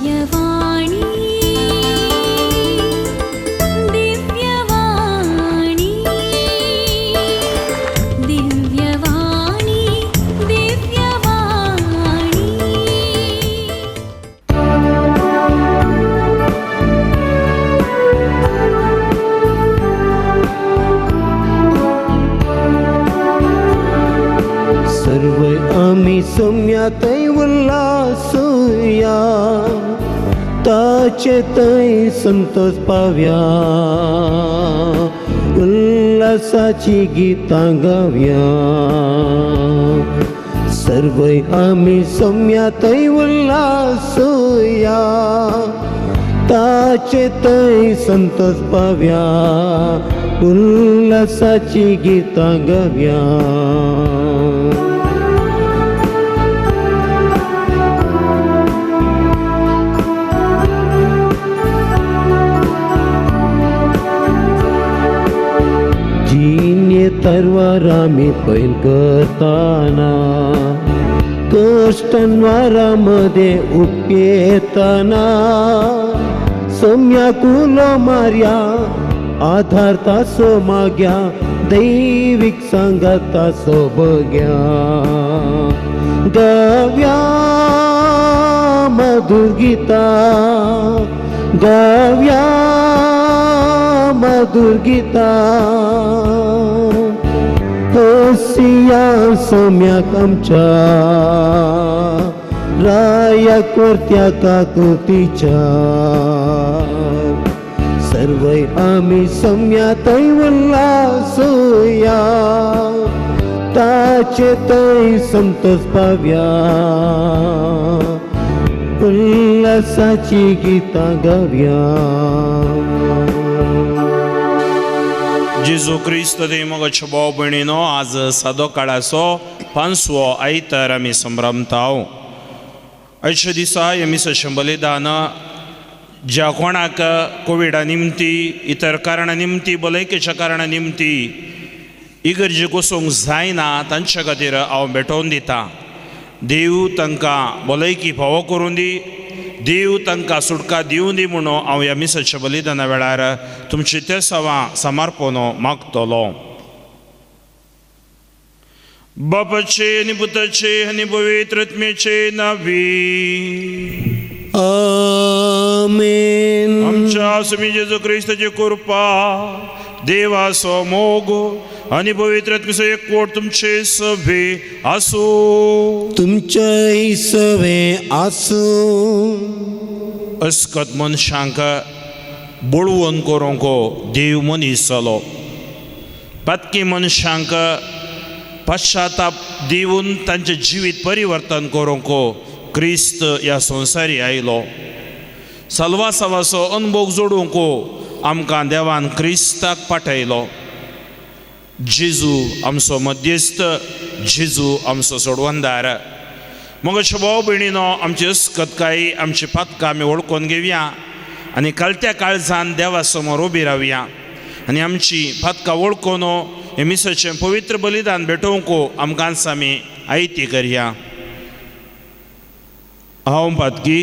दिव्यवाणी दिव्यवाणी दिव्यवाणी दिव्यवाणी। सर्व आमी सोम्या थंय उल्हासुया, ताचे थंय संतोष पाव्या, उल्हासाची गितां गावया। सर्व आमी सोम्या थंय उल्हासुया, ताचे थंय संतोष पाव्या, उल्हासाची गितां गावया। तरवार आमी पैल करताना, कश्टांवारामध्ये उपयेतना, सोम्या कुलो मार्या आधार तासो माग्या, दैवीक सांगाता सो बग्या। गाव्या मधुर गीता, गाव्या मधुर गीता, हसिया सोम्याक आमच्या राया कोरत्या काकुतीच्या। सर्वय आमी सोम्या थंय उल्हासुया, ताचे थंय संतोष पाव्या, उल्हासाची गितां गावया। जेजू क्रिस्त देव मोगाच्या भाव भयणीनो, आज सादो काळाचो पांचवो आयतार आमी संभ्रमताव। आयच्या दिसा ह्या मिसाचें बलिदान ज्या कोणाक कोविडा निमती, इतर कारणा निमती, भलायकेच्या कारणा निमती इगर्जी कोसूंक जायना तांच्या खातीर हांव भेटोवन दितां। देव तांकां भलायकी फावो करून दी, देव तांकां सुटका दिवं दी म्हणून हांव ह्या मिसाच्या बलिदाना वेळार तुमची ते सवां समर्पण मागतलो। बापाचे आनी पुताचे आनी पवित्र आत्म्याचे नांवी आमेन। आमच्या स्वामी जेजू क्रिस्ताची कृपा, देवाचो मोग आनी पवित्र आत्म्याचो एकवट तुमचे सभे आसूं। तुमचेय सवे आसूं। अस्कत मनशांक बळवंत करूंक देव मनीस जालो, पातकी मनशांक पश्चाताप दिवन तांचें जिवीत परिवर्तन करूंक क्रिस्त ह्या संवसारी आयलो। सल्वासावाचो अनभोग जोडूंक आमकां देवान क्रिस्ताक पाठयलो। जेजू आमचो मध्यस्थ, जेजू आमचो सोडवणदार। मग भाव भयणीनो, आमची अस्कतकाय, आमची पातकां आमी वळखून घेवया आनी कळत्या काळजान देवा समोर उबी रावया आनी आमची पातकां वळखून हे मिसाचें पवित्र बलिदान भेटोवंक आमकां आमी आयती करया। हांव पातकी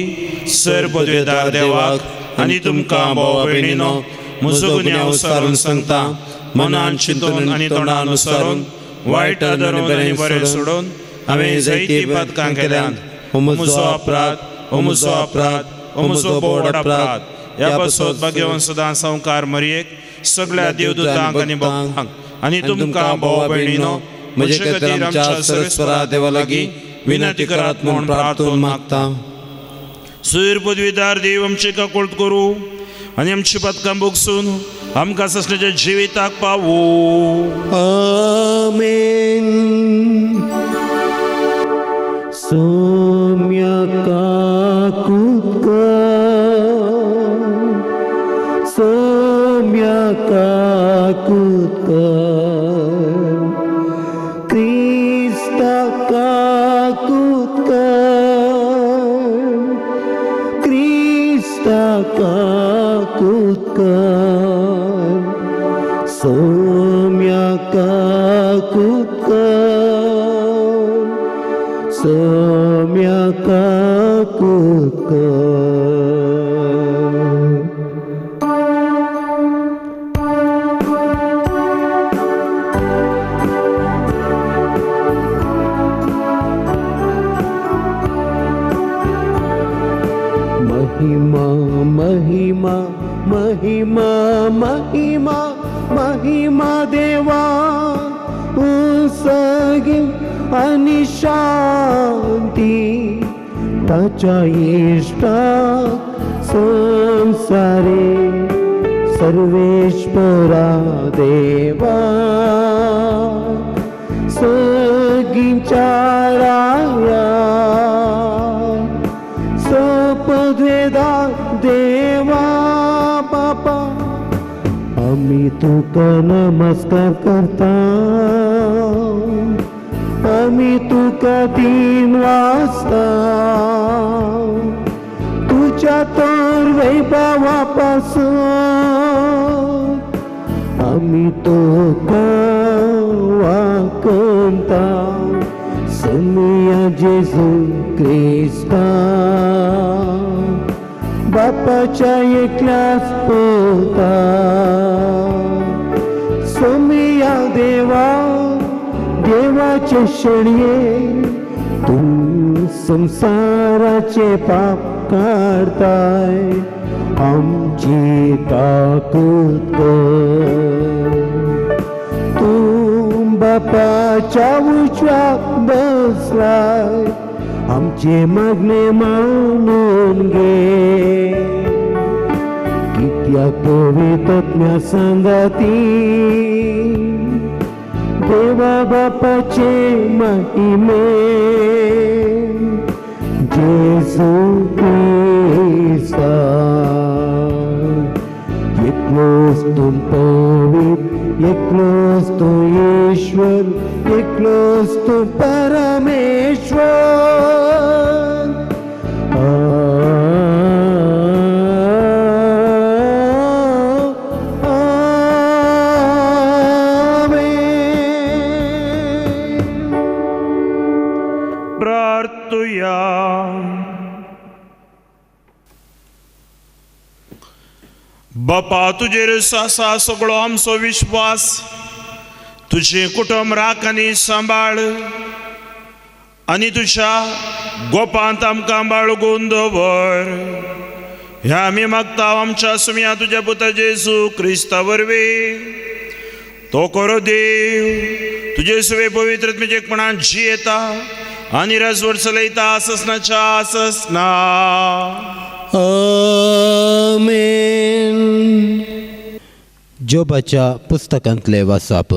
सर पदवेदार देवाक आनी तुमकां भाव भयणीनो म्हजो गुन्यांव सारून सांगता, मनान चिंतून आनी तोंडान अनुसारून वायट आदरून आनी बरें सोडून हांवें जायतीं पातकां केल्यांत। हो म्हजो अपराध, हो म्हजो अपराध, हो म्हजो व्हड अपराध। ह्या पासत भाग्यवंत सदां संवकार मरयेक सगळ्या देवदूतांक आनी भक्तांक आनी तुमकां भाव भयणीनो म्हजे खातीर आमच्या सर्वेस्परा देवा लागीं विनंती करात म्हूण प्रार्थून मागता। सुर पदवीदार देव आमची काकुळट करूं आनी आमची पातकां भोगसून आमकां ससण्याच्या जिविताक पावू। आमेन। सोम्या काकुळट कर, सोम्या काकुळट कर, क्रिस्ता काकुळट कर, क्रिस्ता काकुळट कर, सोम्या काकुळट कर, सोम्या काकुळट कर। महिमा महिमा महिमा महिमा महिमा देवा उसगी आनी शांती ताच्या इश्टाक संसारे सर्वेश्वरा देवा सगींच्या राया सपद्वेदा देवा बापा आमी तुका नमस्कार करता आमी तुका दिन वाजता तुज्या तर वैभवा पासून आमी तुका वाकता समिया जेजू क्रिस्ता बापाच्या एकल्याच पुता सोमिया देवा देवाचे शेणये तूं संसाराचे पाप काडताय आमची ताकद कर तूं बापाच्या उजव्या बसलाय आमचे मागणे मानून घे कित्याक पवित्रत्म्या सांगाती देवा बापाचे महिमे जेजू क्रिस्ता एकलोच तूं पवित्र एकलोच तूं ईश्वर एकलोच तूं परमेश्वर. प्रार्थुया. बापा तुजेर आसा सगळो आमचो विश्वास तुजें कुटुंब राख आनी सांबाळ आनी तुज्या गोपांत आमकां बाळगून दवर. ह्या आमी मागता आमच्या सुम्या तुज्या पुता जेजू क्रिस्ता वरवीं. तो करो देव तुजे सुवे पवित्र आत्म्याचेपणान जियेता आनी राजवट चलयता आससनाच्या आससना. आमेन. जोबाच्या पुस्तकांतले वाचप.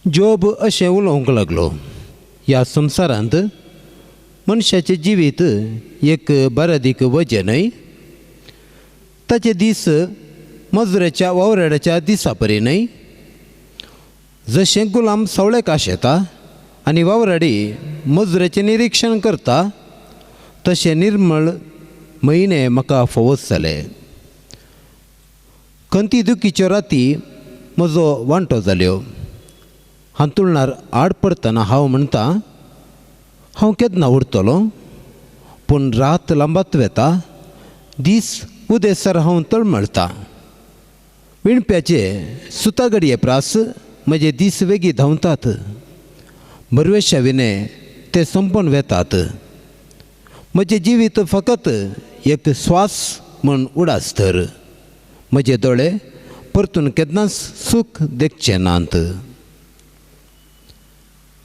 जोब अशें उलोवंक लागलो, ह्या संवसारांत मनशाचें जिवीत एक बारादीक वजें न्हय. ताचे दीस मजुराच्या वावराड्याच्या दिसा परी न्हय. जशें गुलाम सवळेक आशेता आनी वावराडी मजुराचें निरिक्षण करता तशें निर्मळ म्हयने म्हाका फोवस जाले. खंती दुखीच्यो राती म्हजो वांटो जाल्यो. हांतुळणार आड पडटना हांव म्हणटा हांव केन्ना उरतलो, पूण रात लांबात वेता, दीस उदेसर हांव तळमळटा. विणप्याचे सुतागडये प्रास म्हजे दीस वेगीं धांवतात, बरवेशा विणे ते संपून वेतात. म्हजें जिवीत फकत एक स्वास म्हूण उडास तर म्हजे दोळे परतून केन्नाच सूख देखचे नात.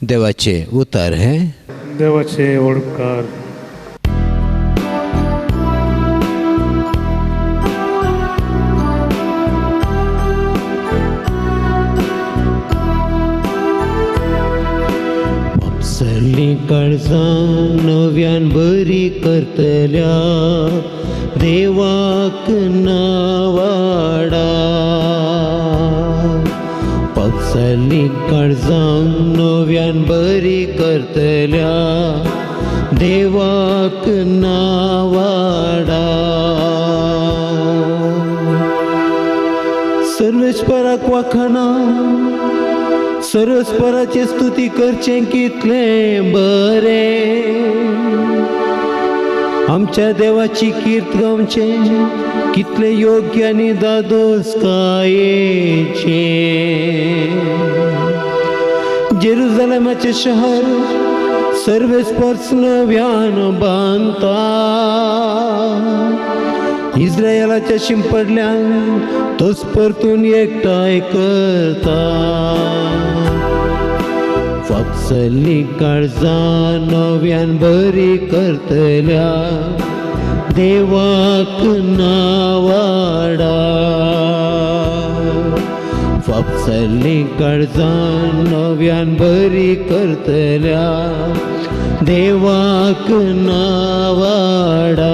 देवाचे उतर हें. देवाचे ओळकार. सल्ली काळजां नव्यान बरी करतल्या देवाक नावाडा. पापसल्ली काळजां नव्यान बरी करतल्या देवाक नावाडा. सर्वेस्पराक वाखाणा सरस्पराचे स्तुती करचें कितलें बरें. आमच्या देवाची कीर्त गावचें कितलें योग्य आनी दादोसकायेचें. जेरुजलेमाचें शहर सर्वेस्पर्स नव्यान बांदता. इस्रायलाच्या शिंपडल्यांक तोच परतून एकठांय करता. फापसल्ली काळजां नव्यान बरी करतल्या देवाक नावाडा. फापसल्ली काळजां नव्यान बरी करतल्या देवाक नावाडा.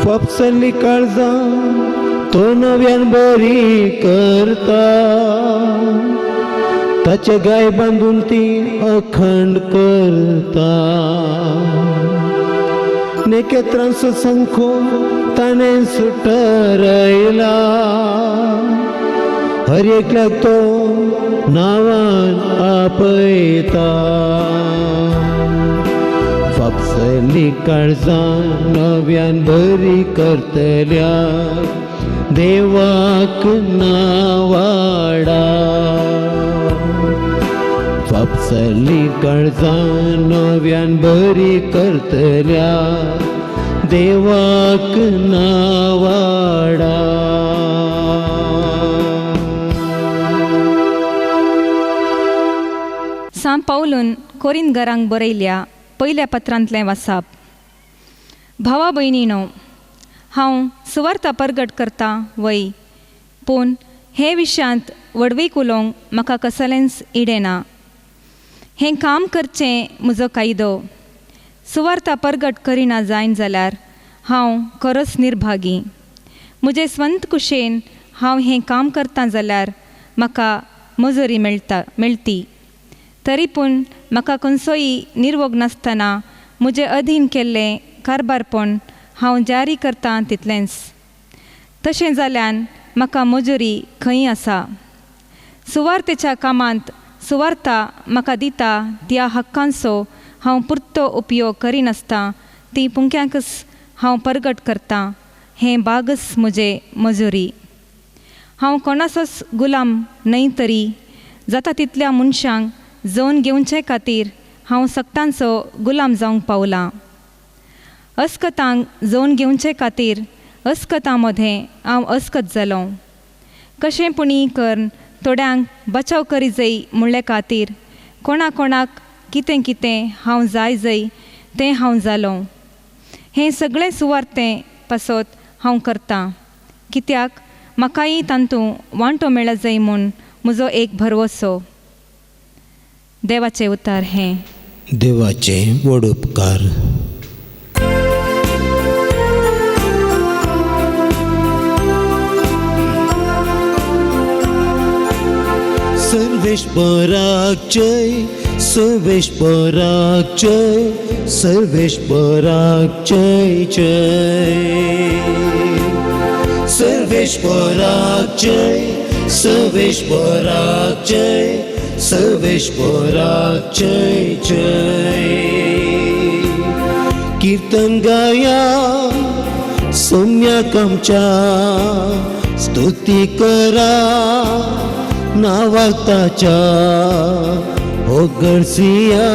फापसल्ली काळजां तो नव्यान बरी करता, ताचे गाय बांदून ती अखंड करता. नेकेत्रांचो संखो ताणें सुटरयला, हर एकल्याक तो नांवान आपयता. फापसल्ली काळजां नव्यान बरी करतल्या देवाक नावाडा. फापसल्ली काळजां नव्यान बरी करतल्या देवाक नावाडा. सांत पावलून कोरिंदगरांक बरयल्या पयल्या पत्रांतलें वासाप. भावा भयणीनो, हांव सुवार्ता परगट करता वय, पूण हे विशयांत व्हडवीक उलोवंक म्हाका कसलेंच इडें ना. हें काम करचें म्हजो कायदो. सुवार्ता परगट करिना जायन जाल्यार हांव खरोच निर्भागी. म्हजे स्वंत कुशेन हांव हें काम करतां जाल्यार म्हाका मजुरी मेळटी, तरी पूण म्हाका खंयचोय निर्वोग नासतना म्हजें अधीन केल्लें कारबारपण हांव जारी करतां तितलेंच. तशें जाल्यान म्हाका मजुरी खंय आसा? सुवार्तेच्या कामांत सुवार्ता म्हाका दिता त्या हक्कांचो हांव पुरतो उपयोग करिनासता ती पुंक्यांकच हांव परगट करतां. हें बागच म्हजें मजुरी. हांव कोणाचोच गुलाम न्हय, तरी जाता तितल्या मनशांक जोन घेवचे खातीर हांव सगटांचो गुलाम जावंक पावलां. अस्कतांक जोन घेवचे खातीर अस्कतां मदें हांव अस्कत जालो. कशें पुणी करून थोड्यांक बचाव करी जाय म्हणले खातीर कोणा कोणाक कितें कितें हांव जाय जाय तें हांव जालो. हें सगळें सुवार्तें पासत हांव करतां, कित्याक म्हाकाय तातूंत वांटो मेळत जाय म्हूण म्हजो एक भरवसो. देवाचें उतार हें. देवाचे व्हड उपकार. सर्वेश्वराक जय, सर्वेश्वराक जय, सर्वेश्वराक जय जय. सर्वेश्वराक जय, सर्वेश्वराक जय, सर्वेश्वराक जय जय. कीर्तन गाया सोम्याक आमच्या, स्तुती करा नावाक ताच्या. हो गरसिया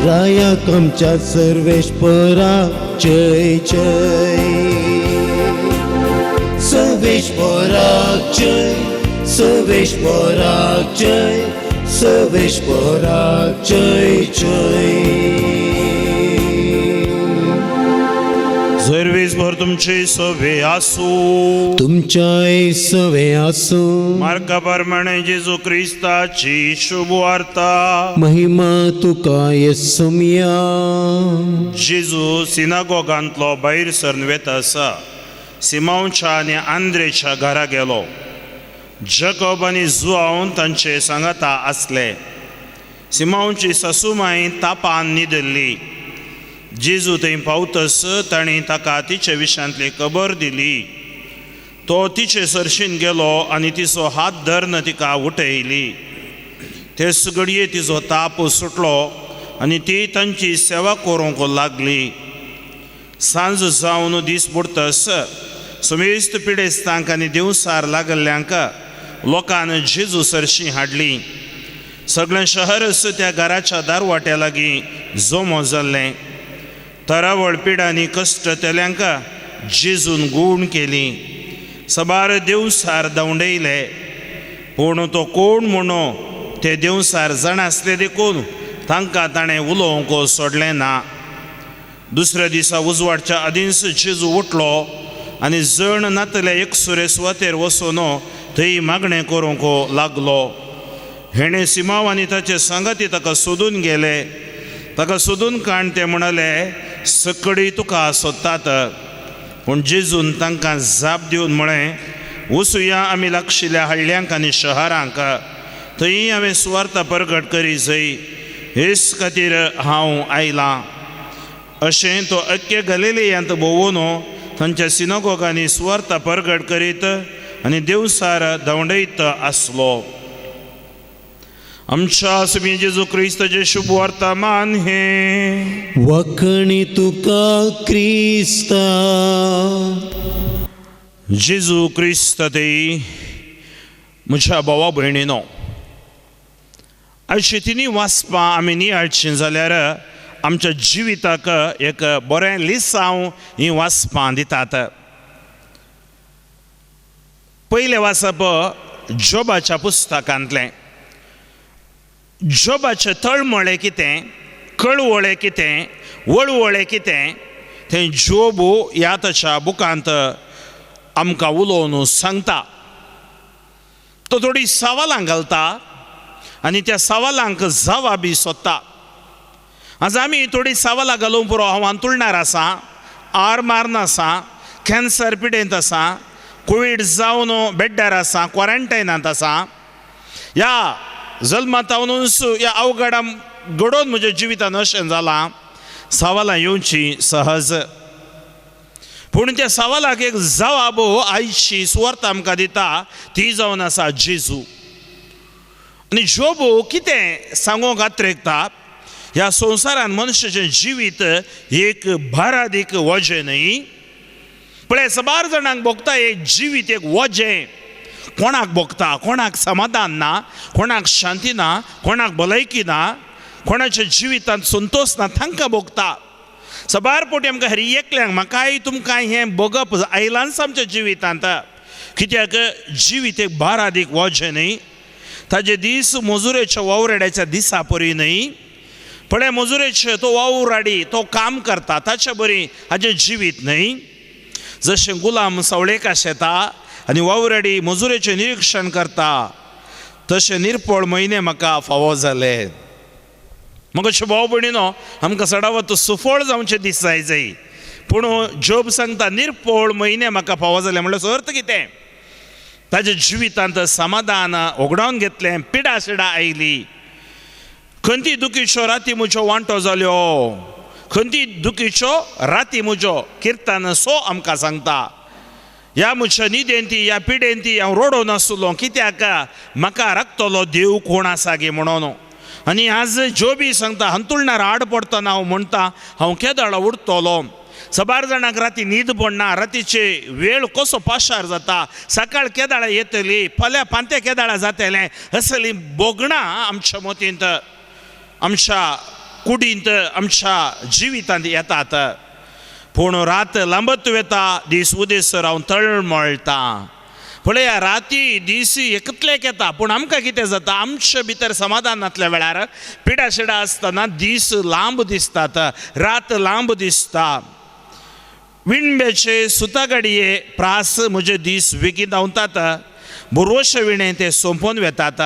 रायाक आमच्या, सर्वेश्वराक जय जय. सर्वेश्वराक जय, सर्वेश्वराक जय, सर्वेश्वराक जय जय. सर्वेस्पर तुमचे सवे आसूं. तुमच्याय सवे आसूं. मार्का प्रमाणे जेजू क्रिस्ताची शुभवार्ता. महिमा तुका येसुमिया. जेजू सिनागोगांतलो भायर सरन वेता आसा सिमांवच्या आनी आंद्रेच्या घरा गेलो. जकोब आनी जुआंव तांचे सांगाता आसले. सिमांवची सासूमाय तापान न्हिदल्ली. जेजू थंय पावतस तांणी ताका तिचे विशयांतली खबर दिली. तो तिचे सरशीन गेलो आनी तिचो हात धरून तिका उठयली. तेच घडये तिचो ताप सुटलो आनी ती तांची सेवा करूंक लागली. सांज जावन दीस बुडतस समेस्त पिडेस्तांक आनी देवसार लागल्ल्यांक लोकान जेजू सरशीं हाडली. सगळें शहरच त्या घराच्या दारवाट्या लागीं जमो जाल्लें. तरावळ पिडांनी कश्ट तेल्यांक जेजून गूण केली. सबार देवसार धांवडयले, पूण तो कोण म्हणू ते देवसार जाण आसले देखून तांकां ताणें उलोवंक सोडलें ना. दुसऱ्या दिसा उजवाडच्या आदींच जेजू उठलो आनी जण नातल्या एकसुरे सुवातेर वचून थंय मागणें करूंक लागलो. हेणें सिमांव आनी ताचे सांगाती ताका सोदून गेले. ताका सोदून काण ते म्हणाले, सकडी तुका सोदतात. पूण जेजून तांकां जाप दिवन म्हळें, वचुया आमी लागशिल्ल्या हळ्ळ्यांक आनी शहरांक, थंय हांवें सुवार्ता परगट करी जय, हेच खातीर हांव आयलां. अशें तो अख्खे गलिलियांत भोंवून थंयच्या सिनागोगांनी सुवार्ता परगट करीत आनी देवसार धांवडयत आसलो. आमच्या सुमी जेजू क्रिस्ताचें शुभ वर्तमान हें. वखणी तुका क्रिस्ता. जेजू क्रिस्त ते म्हज्या भावा भयणीनो, आयचे तिनी वाचपां आमी नियाळचीं जाल्यार आमच्या जिविताक एक बरें लिसांव हीं वाचपां दितात. पयलें वाचप जोबाच्या पुस्तकांतलें. जोबाचें तळमळे कितें, कळवळे कितें, वळवळे कितें तें जोबू ह्या ताच्या बुकांत आमकां उलोवन सांगता. तो थोडी सवालां घालता आनी त्या सवालांक जवाबी सोदता. आज आमी थोडी सवालां घालूंक पुरो, हांव अंतुळणार आसा, आर मारून आसा, कॅन्सर पिडेंत आसा, कोवीड जावन बेड्ड्यार आसा, क्वॉरंटायनांत आसा, ह्या जल्मातावनूच ह्या अवघडां घडोवन म्हज्या जिवितान अशें जालां. सवालां येवची सहज, पूण त्या सवालाक एक जवाब आयची सुवार्थ आमकां दिता, ती जावन आसा जेजू. आनी जोबू कितें सांगूंक आत्रेकता, ह्या संवसारान मनशाचें जिवीत एक भारादीक वजें न्हय. पळय सबार जाणांक भोगता एक जिवीत एक वजें, कोणाक भोगता, कोणाक समाधान ना, कोणाक शांती ना, कोणाक भलायकी ना, कोणाच्या जिवितांत संतोश ना, तांकां भोगता. सबार पोटी आमकां हरी एकल्यांक म्हाकाय तुमकां हें भोगप आयलांच आमच्या जिवितांत. कित्याक जिवीत एक भारादीक वजें न्हय. ताजे दीस मजुरेच्या वावराड्याच्या दिसा परी न्हय. पळय मजुरेचे तो वावराडी तो काम करता ताच्या बरी हाजें जिवीत न्हय. जशें गुलाम सवळेक शेता आनी वावराडी मजुरेचें निरिक्षण करता तशें निरपोळ म्हयने म्हाका फावो जाले. मग अशें भाव भयणीनो आमकां सडावत सुफळ जावचें दीस जाय जाय, पूण जोब सांगता निरपोळ म्हयने म्हाका फावो जाले. म्हणल्यार अर्थ कितें, ताज्या जिवितांत समाधान ओगडावन घेतलें, पिडा सिडा आयली, खंती दुखीच्यो राती म्हज्यो वांटो जाल्यो, खंती दुखीच्यो राती म्हज्यो. किर्तन सो आमकां सांगता, ह्या म्हज्या निदेंती ह्या पिडेंती हांव रडोन आसलो, कित्याक म्हाका राखतलो देव कोण आसा गे म्हणून. आनी आज जोबी सांगता हांतुळणार आड पडटना हांव म्हणटा हांव केदळा उरतलो. सबार जाणांक राती न्हीद पडना, रातीचे वेळ कसो पाशार जाता, सकाळ केदाळा येतली, फाल्यां पांते केदाळा जातलें, असली भोगणां आमच्या मतींत, आमच्या कुडींत, आमच्या जिवितांत येतात. पूण रात लांबत वेता, दीस उदेसर हांव तळमळटा. पळया राती दीस एकतलेक येता, पूण आमकां कितें जाता, आमचे भितर समाधान नासल्या वेळार पिडा शिडा आसतना दीस लांब दिसतात, रात लांब दिसता. विणब्याचे सुतागाडये प्रास म्हजे दीस बेगीन धांवतात, बोरवशे विणें ते सोंपोवन वेतात.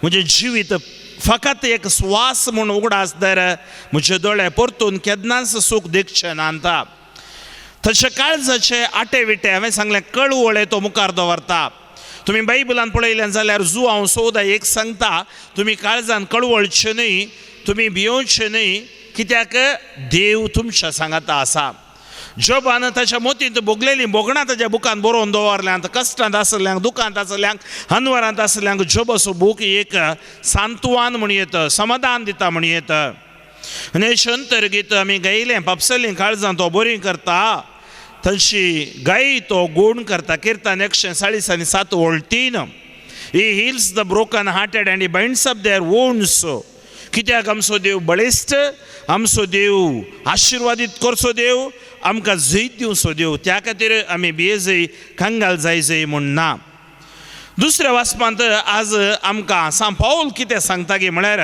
म्हजें जिवीत फकत एक स्वास म्हूण उगडास दर, म्हजे दोळे परतून केन्नाच सूख देखचें नात. तशें काळजाचे आटे विटे हांवें सांगलें कळवळे तो मुखार दवरता. तुमी बायबलान पळयलें जाल्यार जू हांव 14 एक सांगता, तुमी काळजान कळवळचें न्हय, तुमी भियोवचें न्हय, कित्याक देव तुमच्या सांगाता आसा. जोबान ताच्या मोतींत भोगलेलीं भोगणां ताच्या बुकान बरोवन दवरल्यांत. कश्टांत आसल्यांक, दुखांत आसल्यांक, हनवरांत आसल्यांक जोबाचो बूक एक सांत्वान म्हण येत, समाधान दिता म्हण येत. आनी अशें अंतर्गीत आमी गायलें, पापसलीं काळजां तो बरी करता, तशी गाई तो गुण करता. किर्तन 140 आनी 7 ओळ 3. He heals the broken hearted and he binds up their wounds. कित्याक आमचो देव बळिश्ट, आमचो देव आशिर्वादीत करचो देव, आमकां जैत दिवचो देव. त्या खातीर आमी भियेजय, कंगाल जायजय म्हूण ना. दुसऱ्या वाचपांत आज आमकां सांत पावल कितें सांगता की म्हळ्यार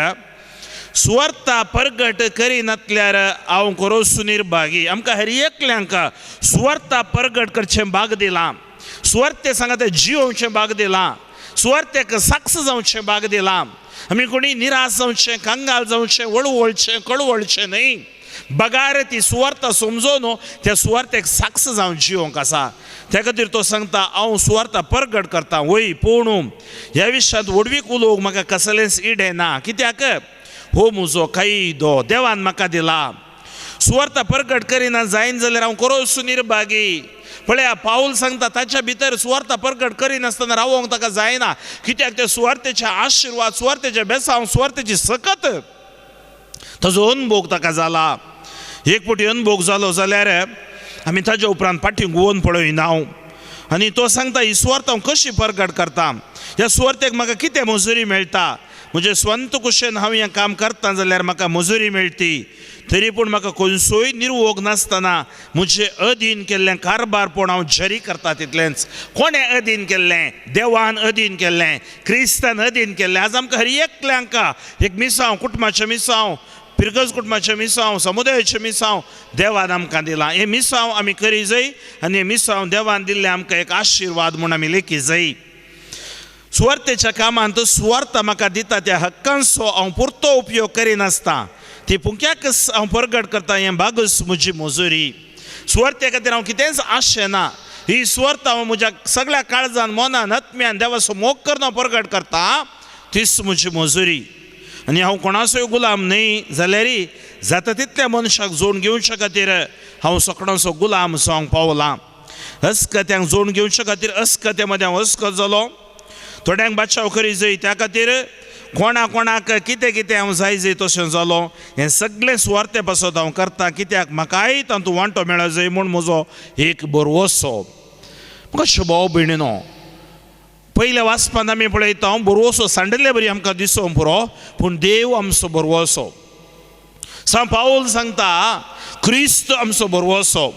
सुवार्ता परगट करिनातल्यार हांव खरोच निर्भागी. आमकां हर एकल्यांक सुवार्ता परगट करचें भाग दिलां, सुवार्ते सांगता जियोवचें भाग दिलां, सुवार्तेक साक्ष जावचें भाग दिलां. आमी कोणी निराश जावचें, कंगाल जावचें, वळवळचें, कळवळचें न्हय. बगार ती सुवार्ता समजून त्या सुवार्तेक साक्ष जावन जियोंक आसा. त्या खातीर तो सांगता हांव सुवार्ता परगट करता वय, पूण ह्या विशयांत व्हडवीक उलोवंक म्हाका कसलेंच इडें ना. कित्याक हो म्हजो कायदो देवान म्हाका दिला. सुवार्ता परगट करिना जायन जाल्यार हांव खरोच निर्भागी. पळया पावल सांगता ताच्या भितर सुवार्ता परगट करिनासतना रावोंक ताका जायना. कित्याक ते सुवार्तेचे आशिर्वाद, सुवार्तेचे बेसांव, सुवार्तेची सकत ताजो अनभोग ताका जाला. एक फावटी अनभोग जालो जाल्यार आमी ताज्या उपरांत फाटीं घुंवोन पळयना. आनी तो सांगता ही सुवार्थ हांव कशी परगट करता, ह्या सुवार्तेक म्हाका कितें मजुरी मेळटा, म्हजे स्वंत कुशेन हांव हें काम करता जाल्यार म्हाका मजुरी मेळटी, तरी पूण म्हाका खंयचोय निर्वोग नासतना म्हजे अधीन केल्लें कारबारपण हांव जरी करता तितलेंच. कोणें अधीन केल्लें? देवान अधीन केल्लें, क्रिस्तान अधीन केल्लें. आज आमकां हर एकल्यांक एक मिसांव, कुटुंबाचें मिसांव, पिरगज कुटुंबाचें मिसांव, समुदायाचें मिसांव देवान आमकां दिलां. हें मिसांव आमी करी जाय आनी हें मिसांव देवान दिल्लें आमकां एक आशिर्वाद म्हूण आमी लेखी जाय. सुवार्थेच्या कामांत सुवार्थ म्हाका दिता त्या हक्कांचो हांव पुरतो उपयोग करिनासता ती पुंक्याकच हांव परगट करता. हें बागच म्हजी मजुरी. सुवार्थे खातीर हांव कितेंच आशेना. ही सुवार्थ हांव म्हज्या सगळ्या काळजान, मनान, आत्म्यान देवाचो मोग करून हांव परगट करता, तीच म्हजी मजुरी. आनी हांव कोणाचोय गुलाम न्हय जाल्यारय जाता तितल्या मनशाक जोडून घेवच्या खातीर हांव सगळ्यांचो गुलाम जावंक पावलां. अस्कत्यांक जोडून घेवच्या खातीर अस्कत्या मदें हांव अस्कत जालो. थोड्यांक बादशाव करी जाय त्या खातीर कोणा कोणाक कितें कितें हांव जाय जाय तशें जालो. हें सगळें सुवार्थे पासत हांव करता, कित्याक म्हाकाय तातूंत वांटो मेळो जाय म्हूण म्हजो एक बरवसो. कशें भाव भयणीनो, पयल्या वाचपांत आमी पळयता बरवसो सांडिल्ले बरी आमकां दिसोंक पुरो, पूण देव आमचो बरवसो. सांत पावल सांगता क्रिस्त आमचो बरवसो.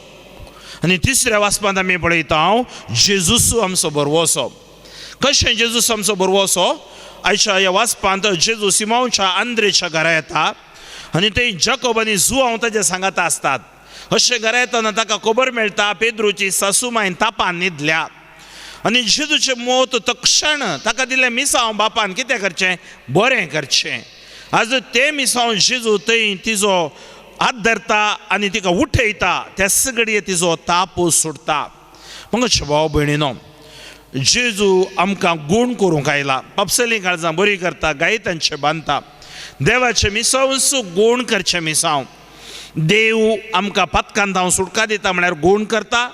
आनी तिसऱ्या वाचपांत आमी पळयता जेजूस आमचो बरवसो. कशें जेजूस आमचो बरवसो? आयच्या ह्या वाचपांत जेजू सिमांवच्या आंद्रेच्या घरा येता आनी ते जाकोब आनी जुआंव ताज्या सांगाता आसतात. अशें घरा येतना ताका खबर मेळटा पेद्रूची सासूमायन तापान न्हिदल्या आनी जेजूचें मौत तक्षण ताका दिल्लें मिसांव बापान कितें करचें, बरें करचें. आज तें मिसांव जेजू थंय तिजो हात धरता आनी तिका उठयता, त्याच घडये तिजो ताप सोडटा. मग भाव भयणीनो, जेजू आमकां गूण करूंक आयला. पापसली काळजां बरी करता, गायतांचें बांदता, देवाचें मिसांवच गूण करचें मिसांव. देव आमकां पातकांत हांव सुटका दिता म्हळ्यार गूण करता,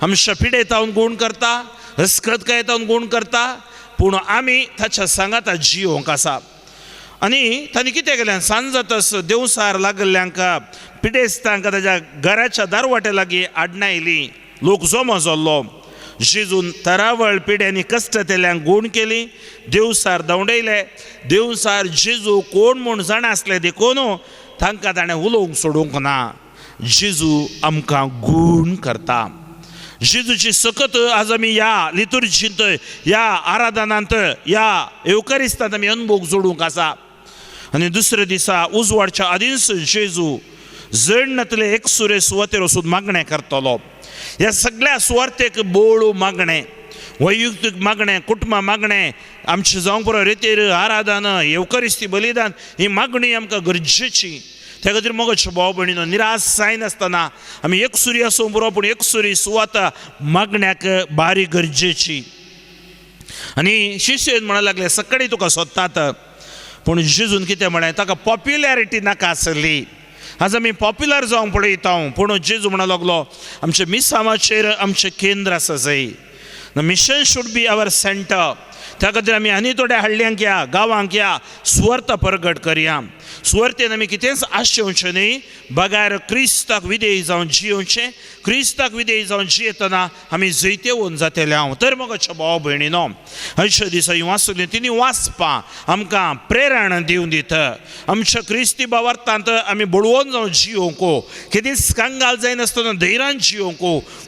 आमच्या पिडेतावन गूण करता, हसकतकायेतावन गूण करता, पूण आमी ताच्या सांगाता जियोंक आसा. आनी तांणी कितें केलें, सांज जातस देवसार लागल्ल्यांक पिडेस्तांक ताच्या घराच्या दारवाटे लागीं आडनायली. लोक जमो जाल्लो. जेजून तरावळ पिड्यांनी कश्ट केल्ल्यांक गूण केली, देवसार धांवडयले. देवसार जेजू कोण म्हूण जाणा आसले देखून तांकां ताणें उलोवंक सोडूंक ना. जेजू आमकां गूण करता. जेजूची सकत आज आमी ह्या लितुर्जींत, ह्या आराधनांत, ह्या येवकारिस्तांत आमी अनुभव जोडूंक आसा. आनी दुसऱ्या दिसा उजवाडच्या आदींच जेजू जण नातले एकसुरे सुवातेर वचून मागणें करतलो. ह्या सगळ्या सुवार्तेक बोळू मागणें, वैयक्तीक मागणें, कुटुंबा मागणें, आमचें जावंक पुरो रेतीर आराधन, येवकरिस्ती बलिदान, ही मागणी आमकां गरजेची. त्या खातीर मोगाचे भाव भयणीनो, निराश जायनासतना आमी एकसुरी आसूं पुरो, पूण एकसुरी सुवात मागण्याक बारी गरजेची. आनी शिष्य म्हणूंक लागले सकाळी तुका सोदतात, पूण जेजून कितें म्हळें, ताका पॉप्युलॅरिटी नाका आसली. आज आमी पॉप्युलर जावंक पळयता, पूण जेजू म्हणूंक लागलो आमच्या मिसांवाचेर आमचें केंद्र आसा जाय. The mission should be our centre. त्या खातीर आमी आनी थोड्या हाडल्यांक या गांवांक या सुवार्थ परगट करया. सुवार्थेन आमी कितेंच आशेवचें न्ही, बगैर क्रिस्ताक विधेय जावन जियोवचें. क्रिस्ताक विधेय जावन जियेतना आमी जैतेवन जातले हांव. तर मग भाव भयणीनो, हयच्या दिसा ही वाचली तिणी वाचपा आमकां प्रेरणा दिवन दिता. आमच्या क्रिस्ती भावार्थांत आमी बळवून जावन जियोवंक, केदीच कंगाल जायनासतना धैर्यान जियोवंक,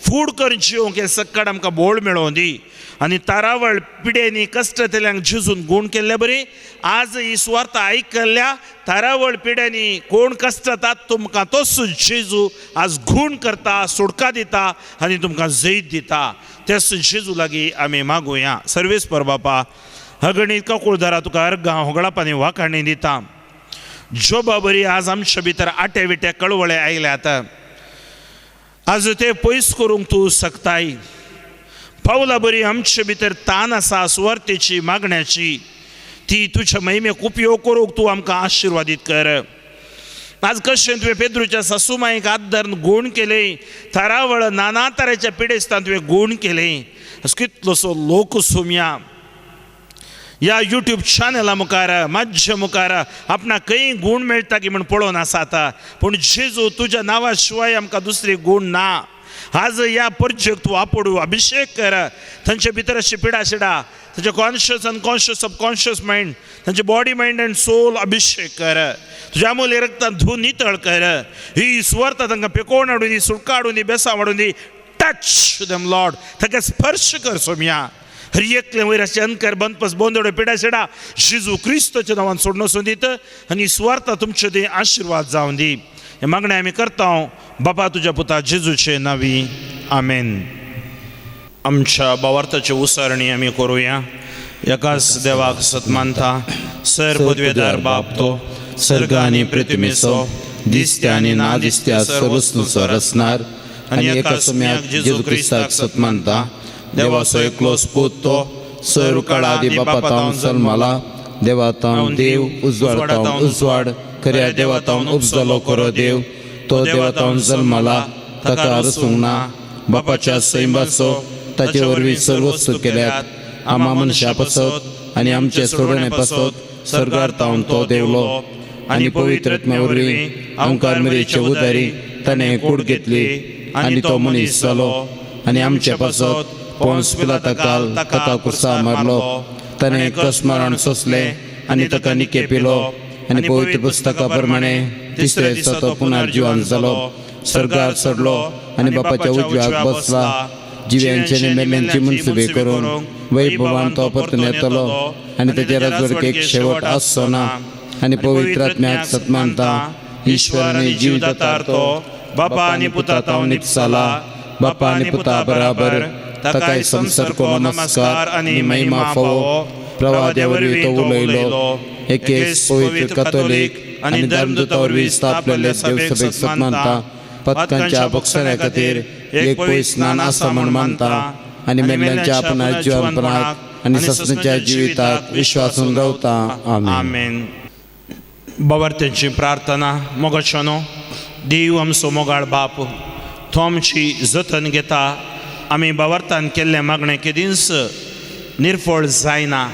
फूड करून जियोवंक हें सक्कड आमकां बोळ मेळोवन दी. आनी तारावळ पिड्यांनी कश्ट जेजून गूण केल्ले बरी आज ही सुवार्थ आयकल्ल्या तारावळ पिड्यांनी कोण कश्टतात तुमकां तोच जेजू आज गूण करता, सुटका दिता आनी तुमकां जैत दिता. तेच जेजू लागीं आमी मागुया. सर्वेस पर बापा, अगणीत काकुळदारा तुका अर्गां होगळाप आनी वाखाणी दिता. जोबा बरी आज आमच्या भितर आटे विटे कळवळे आयल्यात, आज ते पयस करूंक तूं शकताय. पावला बरी आमचे भितर तान आसा सुवार्थेची मागण्याची, ती तुज्या महिमेक उपयोग करूंक तूं आमकां आशिर्वादीत कर. आज कशें तुवें पेद्रूच्या सासूमायक हात धरून गूण केलें, थारावळ नाना तरेच्या पिडेस्तान तुवें गूण केलें. आज कितलोसो लोक सोम्या ह्या यूट्यूब चॅनला मुखार माध्यम मुखार आपणाक खंय गूण मेळटा की म्हण पळोवन आसात, पूण जेजू तुज्या नांवा शिवाय आमकां दुसरी गूण ना. आज ह्या परजेक तूं आपोडू अभिशेक कर. तांचे भितर अशी पिडा शिडा तांचे कॉन्शियस अनकॉन्शियस सबकॉन्शियस मायंड, तांचे बॉडी मायंड अँड सोल अभिशेक कर. तुज्या मुली रक्तान धुवून नितळ कर. ही सुवार्थ तांकां पेकोवन हाडून दी, सुटका हाडून दी, बेसांव हाडून दी. टच देम लॉर्ड, ताका स्पर्श कर सोम्या. हर एकले वयर अशें अनकर बंदपस बोंदोडो पिडा शिडा जेजू क्रिस्तच्या नांवान सोडणो सोदीत आनी सुवार्थ तुमचे ते आशिर्वाद जावन दी. हे मागणें आमी करता बापा तुज्या पुता जेजूचे नावी, आमेन. आमच्या भावार्थाची उसारणी आमी करुया. एकाच देवाक सत मानता, सर पदवेदार बाप तो सर्ग आनी पृथ्वीचो दिसत्या आनी ना दिसत्या सर्व वस्तूंचो रचणार, आनी एका सम्याक जेजू क्रिस्ताक सत मानता, देवाचो एकलो पूत तो सर्व काळा आदी बापा तावन जल्माला, देवा तावन देव, उजवाड तावन उजवाड, खऱ्या देवा तावन उपजलो खरो देव, तो देवा तावन जल्माला, ताका रसूंक ना, बापाच्या सैमाचो ताचे वरवीं सर्व वस्तू केल्यात, आमा मनशा पासत आनी आमचे सोडोवणे पासत सर्गार तावन तो देवलो, आनी पवित्र आत्म्या वरवीं आमकार मिरेचे उदारी ताणें कूड घेतली आनी तो मनीस जालो, आनी आमचे पासत पोन्स पिलाता काल ताका कुर्सा मारलो, ताणें कस मरण सोंसलें आनी ताका निके पिलो, आनी पवित्र पुस्तका प्रमाणे तिसऱ्या दिसा तो पुनर्जिवन जालो, सर्गार चडलो आनी बापाच्या उजव्याक बसला, जिव्यांचे आनी मेल्ल्यांची मनसुबे करून वैभवान तो परतून येतलो, आनी ताच्या राजवडकेक शेवट आसचो ना, आनी पवित्र आत्म्याक सत्मानता, ईश्वर आनी जीवदातार तो बापा आनी पुता तावन निपसाला, बापा आनी पुता बराबर ताकाय संसर्गो नमस्कार आनी महिमा फावो, प्रवाद्या वरवीं तो उलयलो, एकेच पवित्र कॅथोलीक आनी धर्मदूता वरवीं स्थापलेले देवसभेक सत्मानता, पथकांच्या बक्षण्या खातीर एक पयस स्नान आसा म्हण मानता, आनी मेल्ल्यांच्या आपणा जिवनपणाक आनी ससनाच्या जिविताक विश्वासून रावता. आमेन. आमेन. बाबार्थ्यांची प्रार्थना. मोगाच्यानो देव, आमचो मोगाळ बाप, तो आमची जतन घेता. आमी बावार्थान केल्लें मागणें केदींच निर्फळ जायना.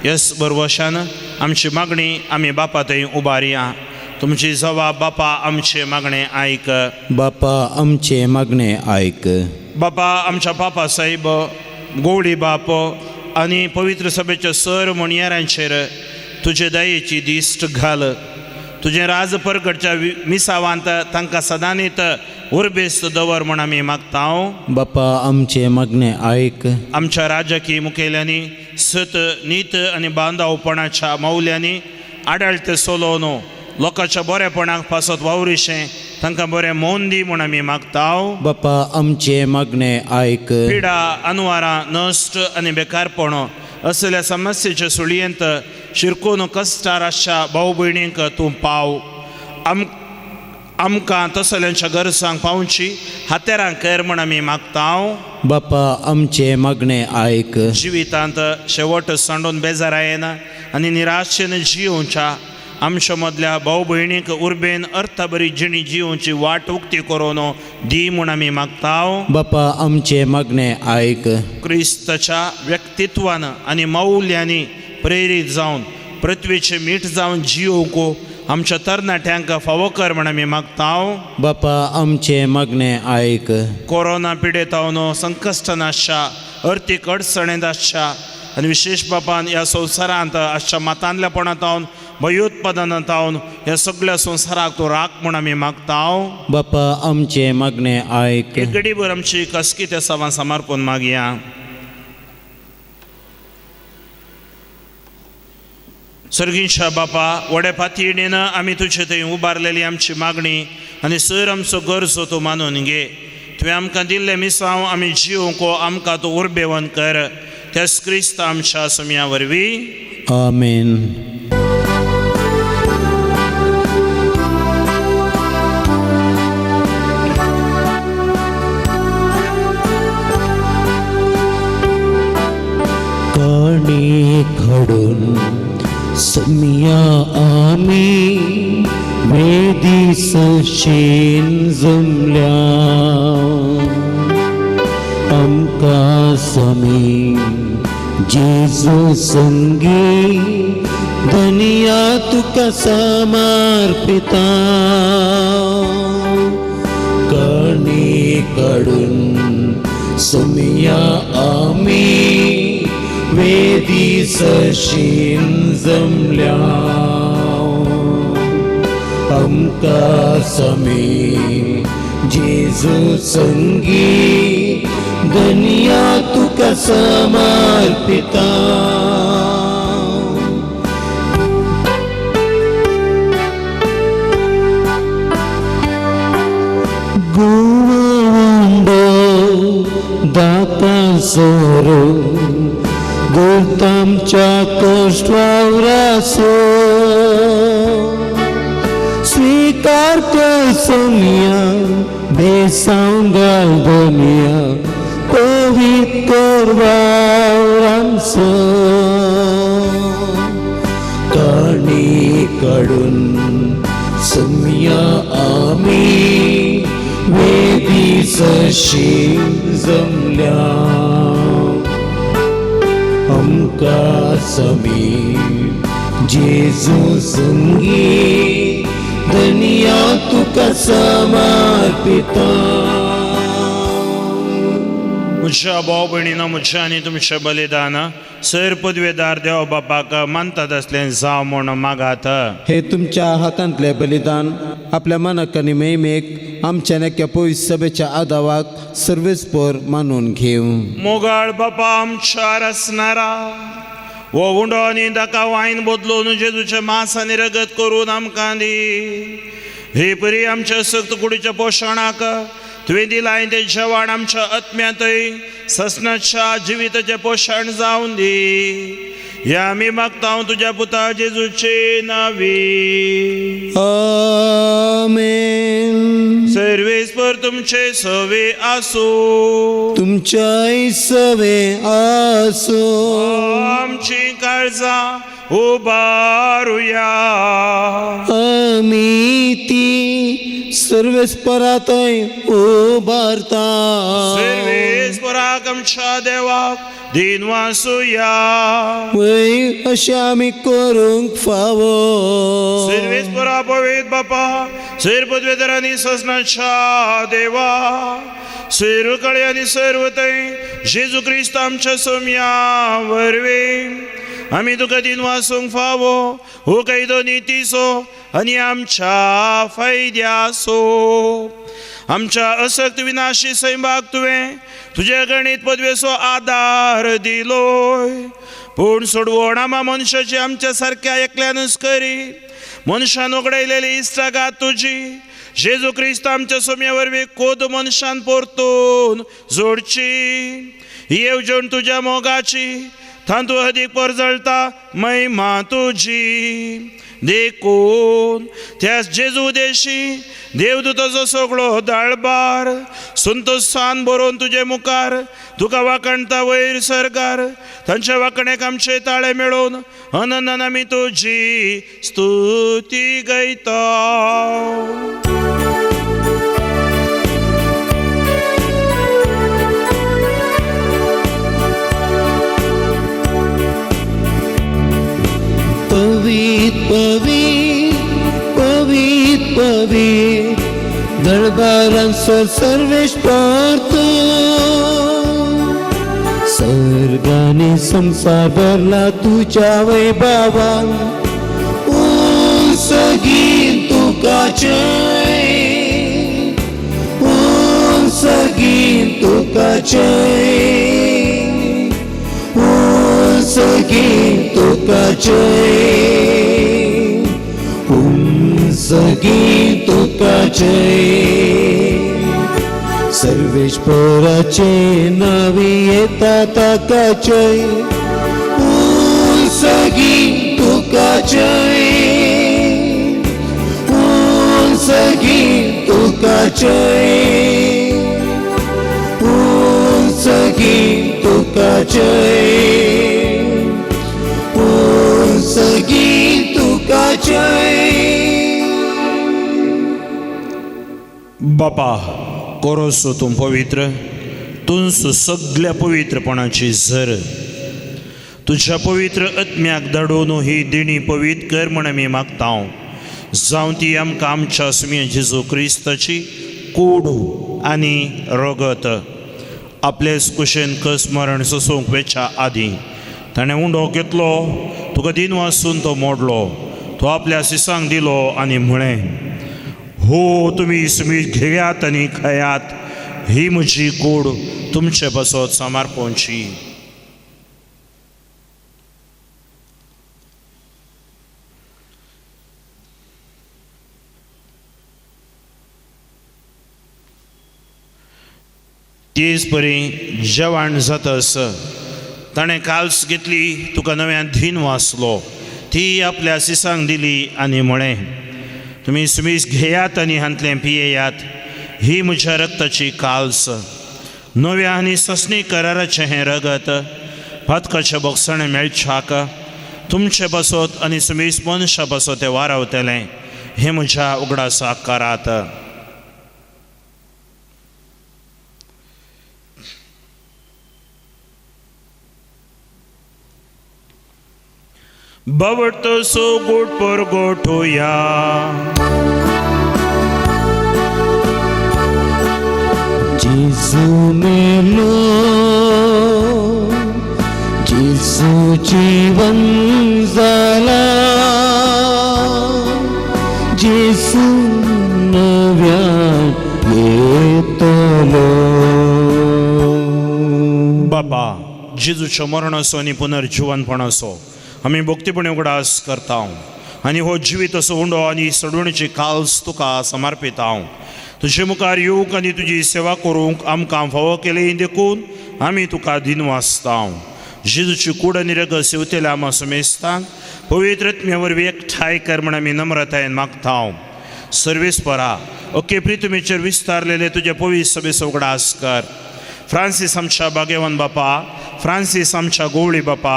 यस बरवशान आमची मागणी आमी बापा थंय उबारया. तुमची जवाब बापा आमचें मागणें आयक. बापा आमचें मागणें आयक. बापा आमच्या पापा साहेब गोवळी बाप आनी पवित्र सभेच्या सर म्हणयारांचेर तुजे दयेची दिश्ट घाल. तुजें राज परगटच्या मिसावांत तांकां सदांनीत उर्बेस्त दवर म्हूण आमी मागता. बापा आमचें मागणें आयक. आमच्या राजकीय मुखेल्यांनी सत नीत आनी बांदावपणाच्या मौल्यांनी आडाळते सोलोवन लोकांच्या बरेपणाक पासत वावरिशें तांकां बरें मोन दी म्हूण आमी मागता. बापा आमचें मागणें आयक. पिडा अनवारां नश्ट आनी बेकारपण असल्या समस्येच्या सुळयेंत शिरकून कश्टार आसच्या भाव भयणींक तूं पाव. आमकां तसल्यांच्या गरजांक पावची हातेरां कर म्हूण आमी मागता. बापा आमचें मागणें आयक. जिवितांत शेवट सांडून बेजारायेन आनी निराशेन जियोवच्या आमच्या मदल्या भाव भयणीक उर्बेन अर्थाबरी जिणी जिवची वाट उक्ती करून दी म्हूण आमी मागता. बापा आमचे मागणे आयक. क्रिस्ताच्या व्यक्तित्वान आनी मौल्यांनी प्रेरीत जावन पृथ्वीचे मीठ जावन जियोवंक आमच्या तरणाट्यांक फावो कर म्हण आमी मागता. बापा आमचे मागणे आयक. कोरोना पिडेतावन संकश्टान आसच्या, अर्थीक अडचणेंत आसच्या आनी विशेश बापान ह्या संवसारांत आसच्या मातांतल्यापणांत भयोत्पादनांत ह्या सगळ्या संवसाराक तूं राख म्हूण आमी मागता. बापा आमचे मागणे आयक. एक घडीभर आमची कसकी त्या सवां समर्पण मागया. सर्गींच्या बापा, व्हड्या फातयेन आमी तुजे थंय उबारलेली आमची मागणी आनी सर आमचो गरजो तूं मानून घे. तुवें आमकां दिल्लें मिसांव आमी जिवंक आमकां तूं उर्बेवन कर. त्याच क्रिस्त आमच्या सुमया वरवीं. आमेन. काणी घडून सुमया आमी वेदी सशेन जमल्या, आमकां समी जेजू संगी धनिया तुका समर्पिता. काणी काडून सुमया आमी वेदी सशीन जमल्या, आमकां समी जेजू संगी धनिया तुका समर्पिता. गोवंडो दाता सोरो गुर्तामच्या कोश्टवावरासो, स्वीकार कर सोमिया बेसांव घाल धनिया पवित्र कर वावरांचो. काणी काडून सुमया आमी वेदी सशी जमल्या, आमकां समी जेजू संगी धनिया तुका समर्पिता. म्हज्या भाव भयणीनो, म्हज्या आनी तुमचें बलिदान सैर पदवेदार देव बापाक मानतात आसलें जावं म्हूण मागात. हे तुमच्या हातांतलें बलिदान आपल्या मनाक आनी महिमेक आमच्या नेक्या पवित्र सभेच्या आदावाक सर्वेस्पर मानून घेवं. मोगाळ बापा आमच्या रसणारा हो उंडो आनी ताका वायन बदलून जेजूचें मांस आनी रगत करून आमकां दी. हे परी आमच्या सक्त कुडीच्या पोशणाक तुवें दिलां तें जेवण आमच्या आत्म्यांतय ससनाच्या जिविताचें पोशण जावन दी. ह्या आमी मागता तुज्या पुता जेजूचे नांवी. आमेन. सर्वेस्पर तुमचे सवे आसूं. तुमच्याय सवे आसूं. आमची काळजां उबारुया. आमी ती सर्वेस्परातय उबारता. सर्वेस्पराक आमच्या देवाक दिन वासुया. वय अशें आमी करूंक फावो. सर्वेस्परा पवित्र बापा, सैर पदवेदार आनी ससनाच्या देवा, सर्व कळे आनी सर्व थंय जेजू क्रिस्त आमच्या सोम्या वरवीं आमी तुका दिन वासूंक फावो हो कायदो नितीचो आनी आमच्या फायद्याचो. आमच्या असक्त विनाशी सैमाक तुवें तुज्या गणीत पदवेचो आदार दिलोय, पूण सोडवण आमा मनशाची आमच्या सारक्या एकल्यानूच करी. मनशान उगडायलेली इश्टागात तुजी जेजू क्रिस्त आमच्या सोम्या वरवीं कोद मनशान परतून जोडची. ही येवजण तुज्या मोगाची, तातूंत अदीक परजळटा महिमा तुजी. देखून त्याच जेजू देशी देवदूताचो सगळो दाळबार संतोषान बरोवन तुजे मुखार तुका वाखाणता वयर सरकार तांच्या वाखणेक आमचे ताळे मेळोवन अनंतान आमी तुजी स्तुती गायता. पवीत पवीत पवीत पवीत दरबारांचो सर्वेश पार्थ सर्गाने संसार भरला तुझ्या वैभवान सगीन तुका जय सगीन तुका जय सगीन तुका जय सगीन तुका जय सर्वेश्वराचे नावी येता ताका जय सगीन तुका जय सगीन तुका जय सगीन तुका जय सगीन तुका जय. बापा कोरोसो तूं पवित्र तुंसो सगल्या पवित्रपणाची झर तुज्या पवित्र आत्म्याक धाडून ही देणी पवित्र कर म्हण आमी मागता जावं ती आमकां आमच्या सुम्या जेजू क्रिस्ताची कूड आनी रगत आपलेच कुशेन कस मरण सोसूंक वेच्या आदीं ताणें उंडो घेतलो तुका दिन वासून तो मोडलो तो आपल्या सिसांक दिलो आनी म्हळें हो तुमी सुमी घेयात आनी खायात ही म्हजी कूड तुमचे पासत समर्पणची. तेच परी जेवण जातस ताणें काल्स घेतली तुका नव्यान धीन वाचलो ती आपल्या सिसांक दिली आनी म्हळें तुमी सुमीस घेयात आनी हांतलें पियेयात ही म्हज्या रक्ताची काल्स नव्या आनी ससनी कराराचें हें रगत पातकाचें बोगसणें मेळच्याक तुमचे पासत आनी सुमीस मनशा पासत तें वारावतलें हें म्हज्या उगडासाक करात. बावडतो सो गोड परगोठोया जेजू मेलो जेजू जीवन जाला जेजू नव्यान येतलो. बाबा जेजूच्या मरणाचो आनी पुनर्जिवनपणाचो आमी भक्तीपणी उगडास करता आनी हो जिवीत असो उंडो आनी सडवणीची काल्स तुका समर्पिता. तुजे मुखार येवंक आनी तुजी सेवा करूंक आमकां फावो केली देखून आमी तुका दिनवासता. जेजूची कूड आनी रगत सेवतेल्या आमा समेस्तांक पवित्र आत्म्या वरवीं एकठांय कर म्हण आमी नम्रतायेन मागता. सर्वेस्परा ओके प्रितुमेचेर विस्तारलेले तुजे पवित्र सभेचो उगडास कर. फ्रांसीस आमच्या बागेवन बापा फ्रांसीस आमच्या गोवळी बापा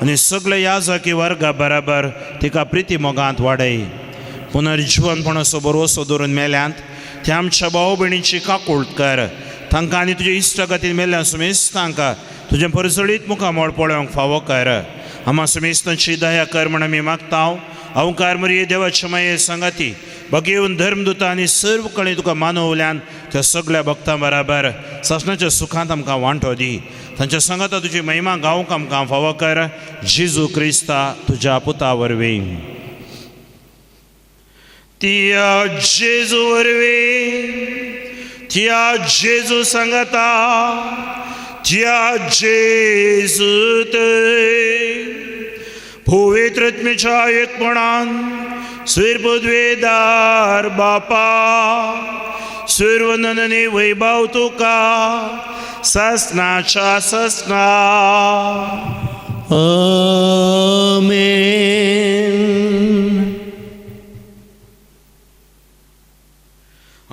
आनी सगळे याजकी वर्गा बराबर तिका प्रिती मोगांत वाडय. पुनर्जिवनपणाचो भरवसो दवरून मेल्यांत ते आमच्या भाव भयणीची काकूळट कर तांकां आनी तुजे इश्टागतीन मेल्ल्या सुमेस्तांक तुजें परजळीत मुखामळ पळोवंक फावो कर. आमा सुमेस्तांची दया कर म्हण आमी मागता. अवकार मरिये देवाच्या माये सांगाती भगेवन धर्मदूता आनी सर्व कडेन तुका मानवल्यान त्या सगळ्या भक्तां बराबर सासणाच्या सुखांत आमकां वांटो दी. तांच्या सांगाता तुजी महिमा गावंक आमकां फावो कर जेजू क्रिस्ता तुज्या पुता वरवीं. त्या जेजू वरवीं त्या जेजू सांगाता त्या जेजू पवित्र आत्म्याच्या एकपणान सुरपदवेदार बापा सुरवंदने वैभव तुका ससनाच्या ससना. आमेन.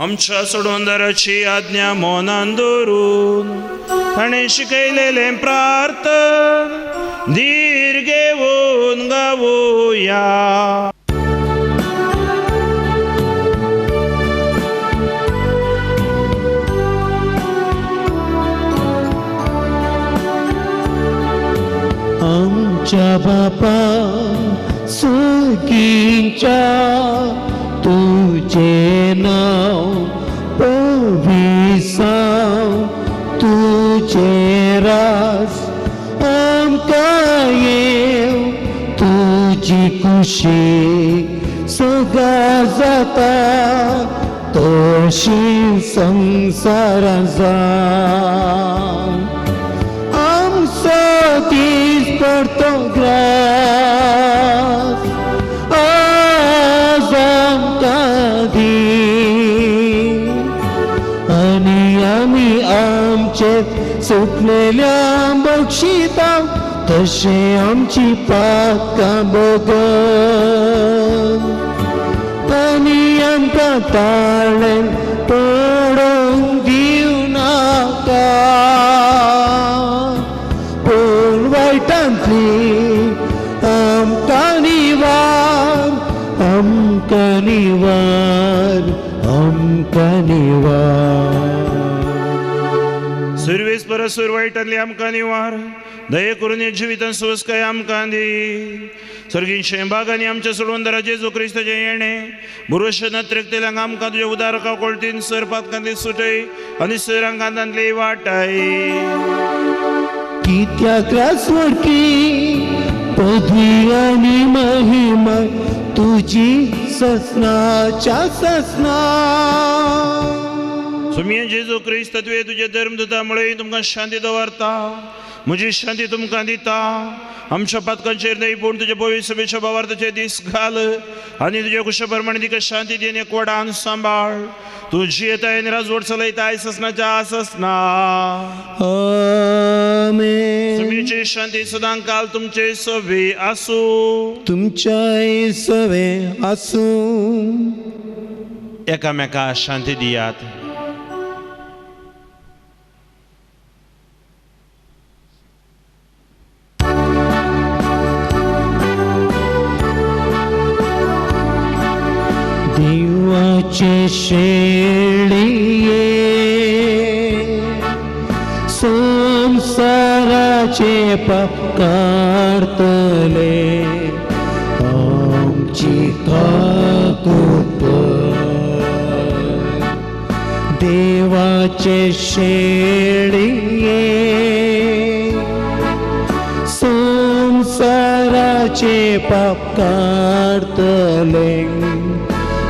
आमच्या सोडवणदाराची आज्ञा मनान दवरून ताणें शिकयलेलें प्रार्थन धीर घेवन गावया. आमच्या बापा सुखीच्या तुझे नाव पविसाव, तुझे रास आमकां येव, तुजी खुशी सदा जाता तशी संवसारां जावं. आमचो दीस पडतो ग्रास आज आमकां दी, आनी आमी आमचे सुटलेल्या बक्षिता तशें आमची पातकां बगर, आनी आमकां ताळें पडोवंक दिवं नाका, पूण वायटांतली आमकां निवार, आमकां निवार, आमकां निवार. सुरवेस परसूर वायटांतली आमकां निवार, दये करून हे जिवितान सुवस्काय आमकां दी. सर्गींशे बागांनी आमच्या सोडवणदारा जेजू क्रिस्ताचें येणें भुरवश नत्रेकतेल्यांक आमकां तुज्या उदारका कोळटीन सर पातकांतली सुटय आनी सरांकांतांतली वाटाय. कित्याक रासवडकी पदवी आनी महिमा तुजी ससनाच्या ससना. सुमिया जेजू क्रिस्त तुवें तुज्या धर्मदूता मुळे तुमकां शांती दवरता, म्हजी शांती तुमकां दिता. आमच्या पातकांचेर न्हय पूण तुज्या पवित्र सभेच्या भावार्थाचे दीस घाल आनी तुज्या कुशा प्रमाणे तिका शांती दी आनी एकवटान सांबाळ. तूं जियेताय आनी राजवट चलयताय ससनाच्या ससना. आमेन. सुमीची शांती सदां काल तुमचे सवे आसूं. तुमच्याय सवे आसूं. एकामेका शांती दियात. देवाचे शेळये संसाराचे पाप काडतले, आमची काकूट. देवाचे शेळये संसाराचे पाप काडतले,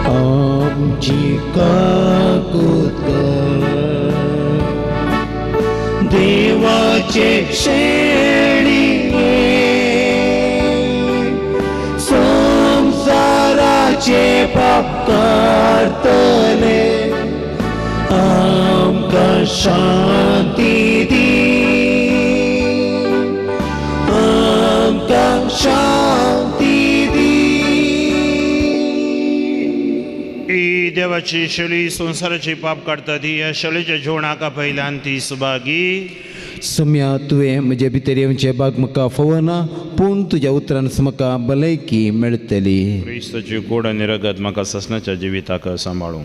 आमची काकूट. देवाचे शेळये संसाराचे पाप काडतले, आमकां शांती दी, आमकां शांती दी. ही देवाची शेळी संवसाराची पाप काडटा ती ह्या शेळीच्या जेवणाक पयल्यान ती सुभागी. सम्या तुवें म्हजे भितर येवचें बाग म्हाका फवना, पूण तुज्या उतरान म्हाका भलायकी मेळटली. क्रिस्ताची कोड आनी रगत म्हाका ससनाच्या जिविताक सांबाळूं.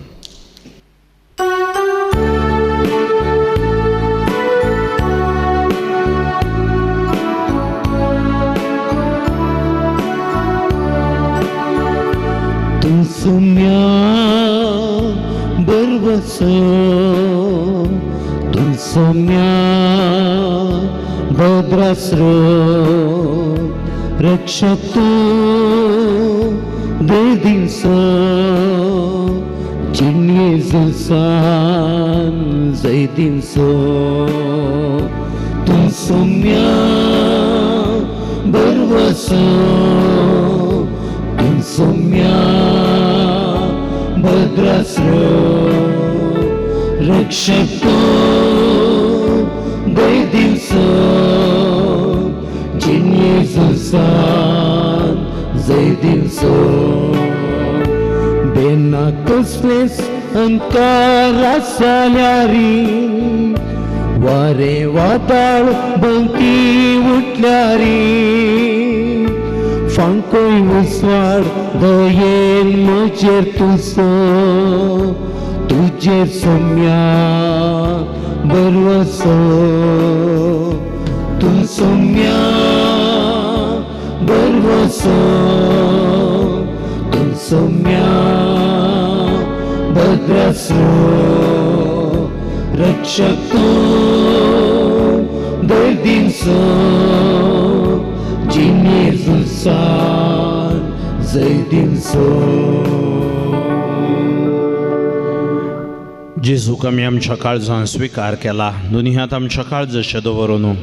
तूं सुम्या बरवसो, तूं सुम्या भद्रास्रो, रक्षक तूं देदिसो, जिणेजुसान जैदिसो. तूं सुम्या बरवसो, तूं सुम्या भद्रास्रो, रक्षक तूं दैदिसो, जिणेजुसान जैदिसो. बेना कसलेच अंधकार आसल्यारी वारे वादळ भोंवती उठल्यारी फांकोय उजवाड दयेन म्हजेर तुजो तुजेर सोम्या बरवसो तूं सोम्या बरवसो तूं सोम्या भद्रसो रक्षक तूं दर्दींचो जिणे झुजान जैदींचो. जेजूक आमी आमच्या काळजान स्विकार केला दोनी हात आमच्या काळजाचे दवरून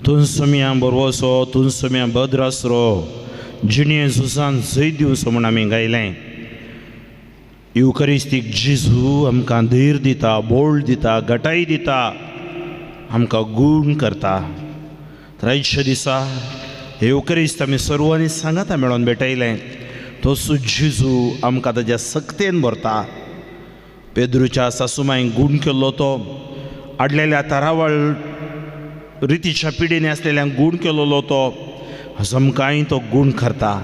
तूं सोम्या बरवसो तूं सोम्या भद्रासरो जिणे झुजान जैत दिवचो म्हूण आमी गायलें. युकरिस्तीक जेजू आमकां धैर्य दिता, बोळ दिता, गटाय दिता, आमकां गूण करता. तर आयच्या दिसा येवकरिस्त आमी सर्वांनी सांगाता मेळोन भेटयलें तसो जेजू आमकां ताज्या सक्तेन भरता. पेद्रूच्या सासुमांयक गूण केल्लो तो आडलेल्या तारावळ रितीच्या पिडेनी आसलेल्यांक गूण केल्लो तो आमकांय तो गूण करता.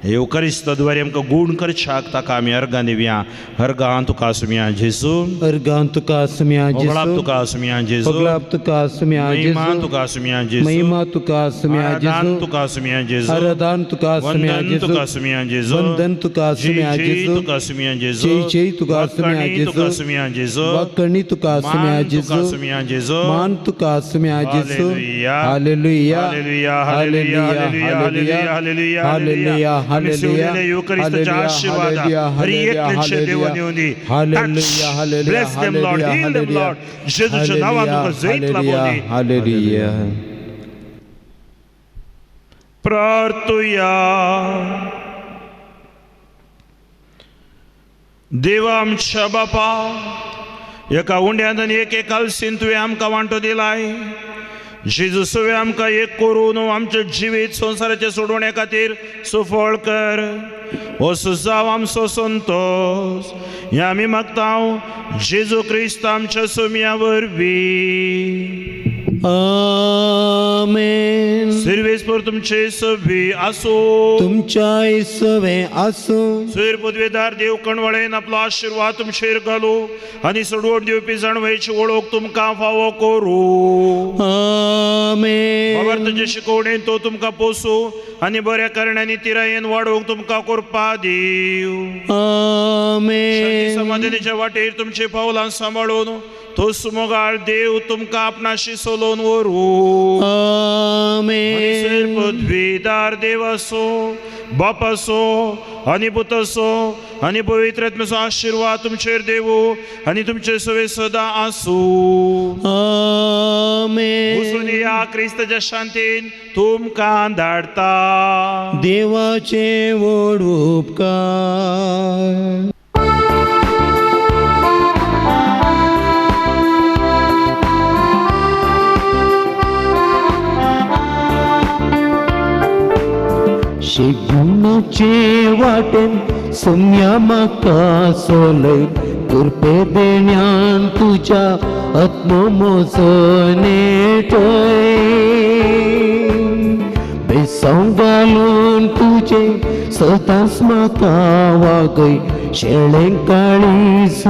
येवकरिस्ताद्वारे आमकां गूण करच्याक ताका आमी अर्गां दिवया. अर्गां तुका आसुया जेजू, अर्गां तुका आसुया जेजू, होगळाप तुका आसुया जेजू, होगळाप तुका आसुया जेजू, महिमा तुका आसुया जेजू, महिमा तुका आसुया जेजू, तुका आसुया जेजू, आराधन तुका आसुया जेजू, तुका आसुया जेजू, वंदन तुका आसुया जेजू, तुका आसुया जेजू, जय जय तुका आसुया जेजू, तुका आसुया जेजू, वाकणी तुका आसुया जेजू, मान तुका आसुया जेजू. Hallelujah hallelujah hallelujah hallelujah hallelujah hallelujah hallelujah. युकरिस्ताच्या आशीर्वाद हर एकल्याचे देव दिवंदी. Bless them Lord, heal them Lord. जेजूच्या नावान तुका जैत लाभोंदी. हालेलुया. प्रार्थुया. देवा आमच्या बापा, एका उंड्यांत आनी एक एकालसीन तुवें आमकां वांटो दिलाय. जेजू सवे आमकां एक करून आमचें जिवीत संवसाराचें सोडोवणे खातीर सुफळ कर. हो सुजाव आमचो संतोश हें आमी मागता जेजू क्रिस्त आमच्या सोम्या वरवीं. आमेन. सर्वेस्पर तुमचे सवी आसूं, तुमच्याय सवे आसूं. सुर पदवेदार देव कणवळेन आपलो आशिर्वाद तुमचेर घालू आनी सोडवण दिवपी जाणवयेची वळख तुमकां फावो करूं. आमेन. बाबार्थाचे शिकवणेन तो तुमकां पोसूं आनी बऱ्या कारणांनी तिरायेन वाडोवंक तुमकां करपा दीव. आमेन. समाधानाच्या वाटेर तुमची पावलां सांबाळून तो सुमोगाळ देव तुमकां आपणाशी सोलोवन व्हरूं. आमेन. पदवीदार देव आसो, बाप आसो आनी पूत आसो आनी पवित्र आत्म्याचो आशिर्वाद तुमचेर देवू आनी तुमचे सवे सदां आसूं. आमेन. वचून या क्रिस्ताच्या शांतीन तुमकां धाडटा. देवाचे व्हड उपकार. शिगुणाचे वाटेन सोम्या म्हाका सोलय कृपे देण्यान तुज्या आत्मो म्हजो नेटय बेसांव घालून तुजें सदांच म्हाका वागय शेळें काळीज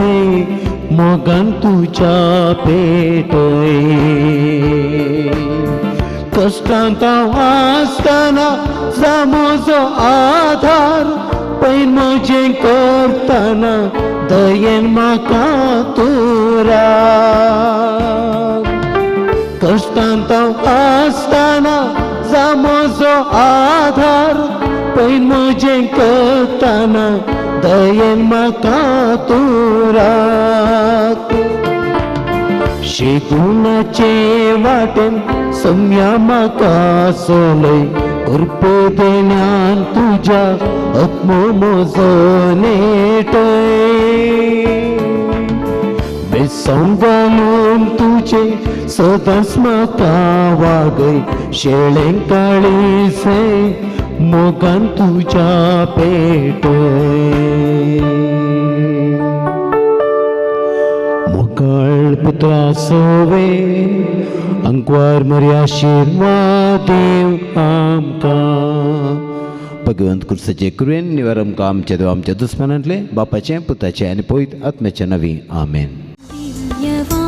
मोगान तुज्या पेटय कश्टांत हांव आसतना जा म्हजो आधार पै म्हजें करतना दयेन म्हाका तूं राख. कश्टांत हांव आसतना जा म्हजो आधार पै म्हजें करतना दयेन म्हाका तूं राख. शिगुणाचे वाटेन सोम्या म्हाका सोलय कृपे देण्यान तुज्या आत्मो म्हजो नेटय बेसांव घालून तुजें सदांच म्हाका वागय शेळें काळीज मोगान तुज्या पेटय. मोगाळ पुत्रा सोवे अंकवार मरी आशिर्वाद देव आमकां. भगवंत कुर्साचे कृपेन निवार आमकां आमच्या देव आमच्या दुस्मानांतले, बापाचें, पुताचें आनी पवित्र आत्म्याचे नवी. आमेन. दिव्यवाणी.